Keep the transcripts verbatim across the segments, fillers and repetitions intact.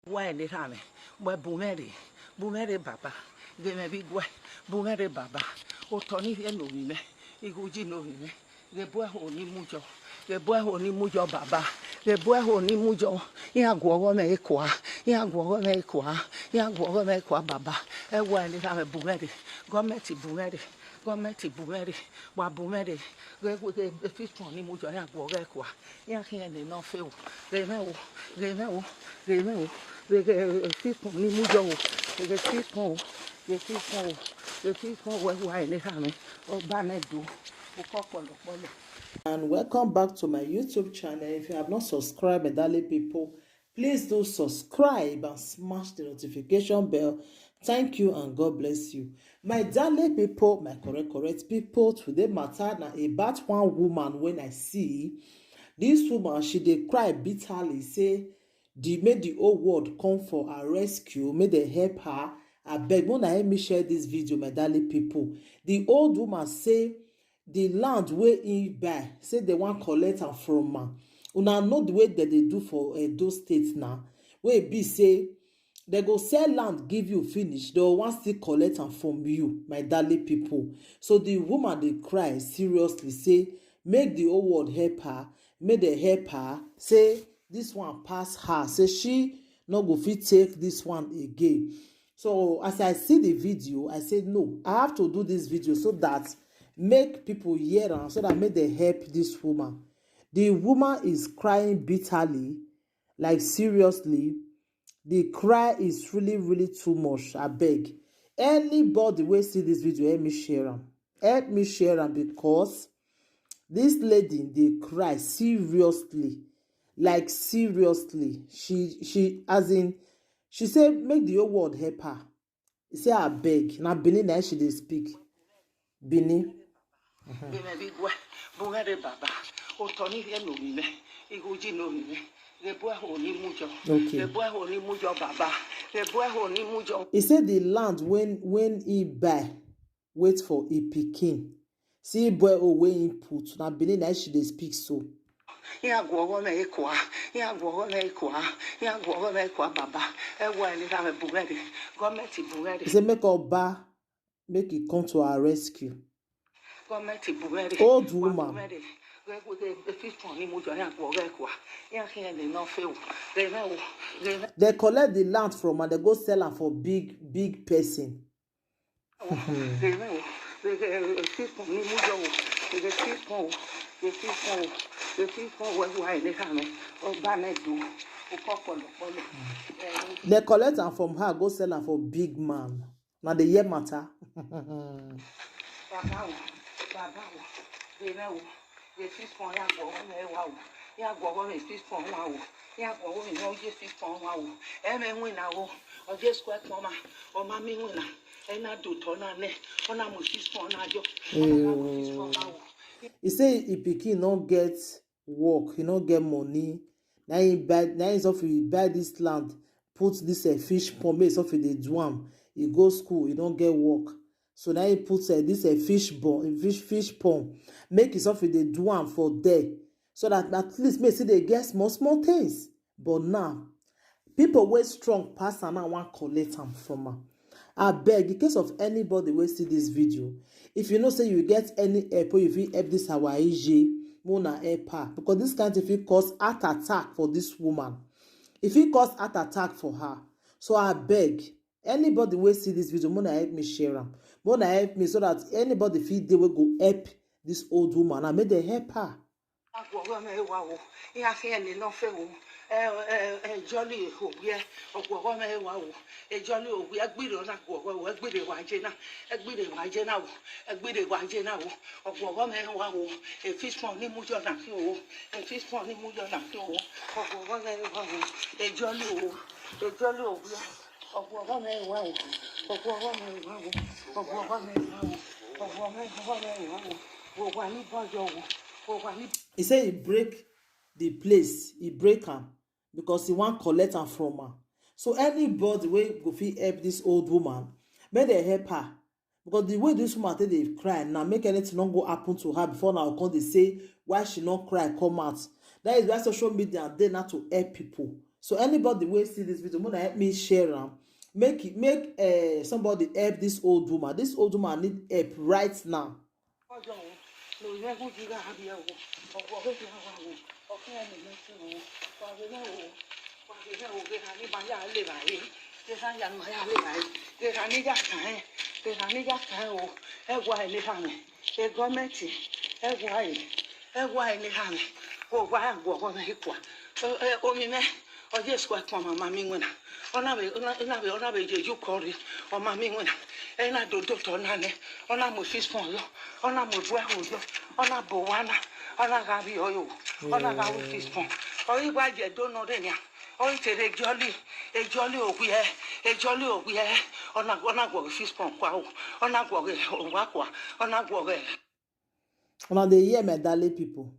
Wa ene ra me, we bu me re, bu me re baba, ge me bi gwe, bu me re baba, o to ni e no mi me, igu ji no mi me, ge bu e ho ni mu jo, ge bu e ho ni mu jo baba, ge bu e ho ni mu jo, ya gwo go me e kwa, ya gwo go me e kwa, ya gwo go me e kwa baba, e wa ene ra me bu me re, gọọmenti bu me re, gọọmenti bu me re, wa bu me re, ge, ge, ge, fi tun ni mu jo, ya gwo go e kwa. Ya ki ene no fe o. Ge me o. Ge me o. Ge me o. Ge, ge, fi tun ni mu jo o. Ge, ge, fi tun o. Ge, fi tun o. Ge, fi tun o. We wa ene ra me. O ba me du. O ko polo polo. And welcome back to my YouTube channel. If you have not subscribed, my darling people, please do subscribe and smash the notification bell. Thank you and God bless you. My darling people, my correct, correct people, today matter na about one woman when I see. This woman, she dey cry bitterly, say, the, make the whole world come for her rescue, make dem help her. Abeg, una help me share this video, my darling people. The old woman say, the land wey he buy, say they wan collect am from am. Una know the way that they do for Edo State now, wey be say they go sell land give you finish, they wan still collect am from you, my darling people. So the woman dey cry seriously, say make the whole world help her, make dem help her, say this one pass her, say she no go fit take this one again. So as I see the video, I said, "No, I have to do this video so that make people hear am, so that make dem help this woman." The woman is crying bitterly, like, seriously. The cry is really, really too much. Abeg, anybody wey see this video, help me share am. Help me share am, because this lady dey cry seriously, like, seriously. She, she, as in, she say make the whole world help her. He say, "Abeg." Na Benin na she dey speak. Benin. Ge me bi gwe, bu me re baba, o to ni e no mi me, igu ji no mi me, ge bu e ho ni mu jo, Okay. Ge bu e ho ni mu jo baba, ge bu e ho ni mu jo. He say the land when, when he buy, wait for he pikin. See boy o wey he put. Na Benin na she dey speak so. Ya gwo go me e kwa, ya gwo go me e kwa, ya gwo go me e kwa baba, e wa ene ra me bu me re, gọọmenti bu me re. He say make Oba, make he come to our rescue. Gọọmenti bu me re. Old woman. They collect the land from her, they go sell am for big, big person. They collect am from her, go sell am for big man. Na the year matter. Baba o, baba o, they know. Ye fix pon ya gwo me wa o. Ya gwo me fix pon wa o. Ya gwo me no ye fix pon wa o. E me win na o. O je square pon ma. O ma mi win na. E na do to na ne. O na mo fix pon na jo. O na mo fix pon wa o. He say he pikin no get work, he no get money. Na he buy, na he suffer buy this land, put this uh, fish pond, make he suffer dey do am. He go school, he no get work. So now he put uh, this uh, fish bond, fish fish pond, make he suffer dey do am for there, so that at least make see dey get small small things. But now, people wey strong pass am now wan collect am from am. Abeg, in case of anybody wey see this video, if you know say you get any help wey you fit help this our E J, make una help her, because this kind thing fit cause heart attack for this woman. E fit cause heart attack for her. So abeg, anybody wey see this video, make una help me share am. Make una help me so that anybody fit dey wey go help this old woman and make dem help her. Agwọrọ m ewa o, ihe afọ ya na-ele ofe o. Ee, ee, ee, jolly owie, ọgwọrọ m ewa o. Ejolly owie, egbiri ọ na-agwọrọ o, egbiri wa je na, egbiri wa je na o, egbiri wa je na o. Ọgwọrọ m ewa o, efismọ ni mu jọ na fi o, efismọ ni mu jọ na fi o. Ọgwọrọ m ewa o, ejolly o, ejolly owie. Ọgwọrọ m ewa o, ọgwọrọ m ewa o, ọgwọrọ m ewa o, ọgwọrọ m ewa o. Wo wa ni bọjọ o, wo wa ni. He say he break the place, he break am because he wan collect am from am. So anybody wey go fit help this old woman, make dem help her. Because the way this woman take dey cry now, make anything no go happen to her before now come dey say why she no cry come out. That is why social media dey now to help people. So anybody wey see this video, make una help me share am. Make it, make uh, somebody help this old woman. This old woman need help right now. Omi me, oje square kwa mama mi ngwena. Ona be, ona, ona be, ona be je ju kori. O mama mi ngwena. Ena do do to na ne. Ona mo fist pon yo. Ona mo bua ho yo. Ona bo wana. Ona ga bi oyo. Ona ga wo fist pon. O igba je do no de nya. O itere jolly. E jolly o gwe. E jolly o gwe. Ona, ona go fist pon kwa o. Ona go ge o wa kwa. Ona go ge. Una dey hear, my darling people.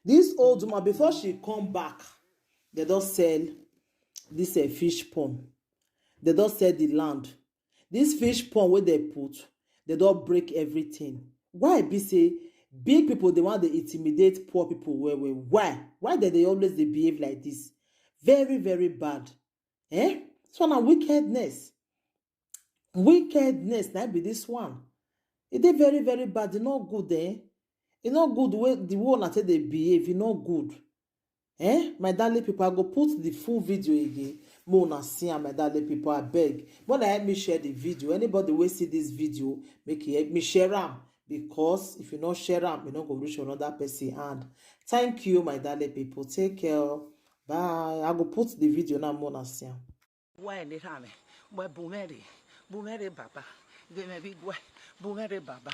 This old woman, before she come back, they don sell this uh, fish pond. They don sell the land. This fish pond wey they put, they don break everything. Why be say big people dey want dey intimidate poor people well well? Why? Why they dey always dey behave like this? Very, very bad. Eh? So na wickedness. Wickedness na be this one. E dey very, very bad. E no good, eh? E no good the way the way una take dey behave. E no good. Eh? My darling people, I go put the full video again. Make una see am, my darling people, I beg. Make una help me share the video. Anybody wey see this video, make e help me share am. Because if you no share am, e no go reach another person hand. Thank you, my darling people. Take care. Bye. I go put the video now, make una see am. Wa ene rame, wa bumere, bumere baba, geme bi gwe, bumere baba,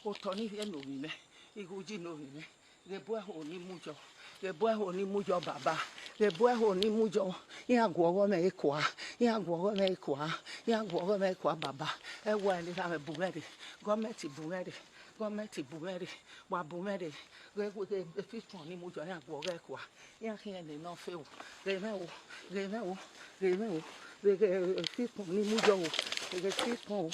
otoni e no mi me, iguji no mi me, ge bua ho ni mujo, ge bua ho ni mujo baba, ge bua ho ni mujo, ya gwogo me kwa, ya gwogo me kwa, ya gwogo me kwa baba, e wa ene rame bumere, gọọmenti bumere, gọọmenti bumere, wa bumere, ge, ge, ge fifon ni mujo, ya gwogo e kwa. Ya hiene no fe o. Geme o. Geme o. Geme o. Geme fifon ni mujo o. Geme fifon o.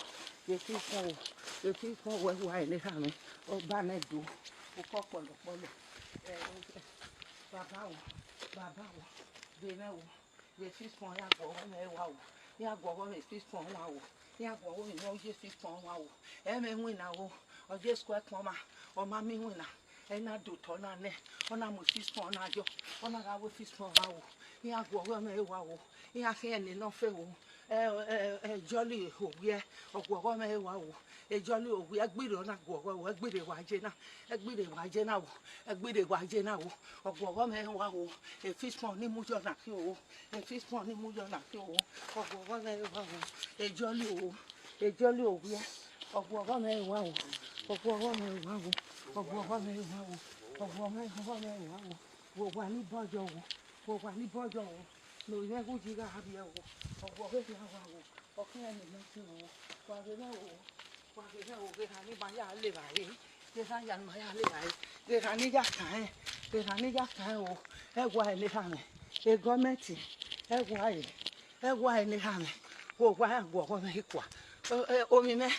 Geme fifon o. Geme fifon o. Wa ene ha mi. O ba me do. O ko polo polo. Eh, eh, baba o. Baba o. Geme o. Geme fifon ya go me wa o. Ya go me fifon wa o. Ya go me no je fifon wa o. E me win na o. O je square koma. O ma mi win na. Ena do to na ne. Ona mo fist pon na jo. Ona ga we fist pon wa o. Iya gwo we me wa o. Iya se ene no fe o. E e e jolly ho ye. Ogwo go me wa o. E jolly o ye gbire ona gwo go. E gbire wa je na. E gbire wa je na o. E gbire wa je na o. Ogwo go me wa o. E fist pon ni mu jo na ki o. E fist pon ni mu jo na ki o. Ogwo go me wa o. E jolly o. E jolly o ye. Ogwo go me wa o. Ogwo go me wa o. Ogwo go me wa o. Ogwo me go me wa o. Wo wa ni bojo o. Wo wa ni bojo o. No ye go ji ga ha bi o. Ogwo go me wa o. O ki ni na ti o. Wa ge na o. Wa ge na o ge ha ni ba ya le ba e. Ge ha ya ma ya le ba e. Ge ha ni ya ka e. Ge ha ni ya ka e o. E wa e le ha me. E gọọmenti. E wa e. E wa e le ha me. Wo wa ya gwo go me kwa. O, e, omi me.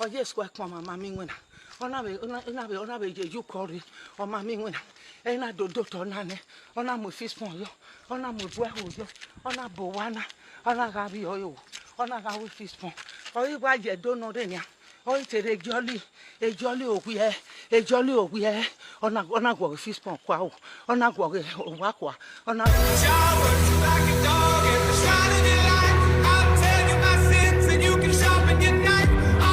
O je square kwa mama mi ngwena. Ona be, ona, ona be, ona be je ju kori. O mama mi ngwena. E na do do to na ne. Ona mo fist pon yo. Ona mo bua ho yo. Ona bo wana. Ona ga bi o yo. Ona ga we fist pon. O igba je do no de nya. O itere jolly. E jolly o gwe. E jolly o gwe. Ona, ona gwo fist pon kwa o. Ona gwo o wa kwa. Ona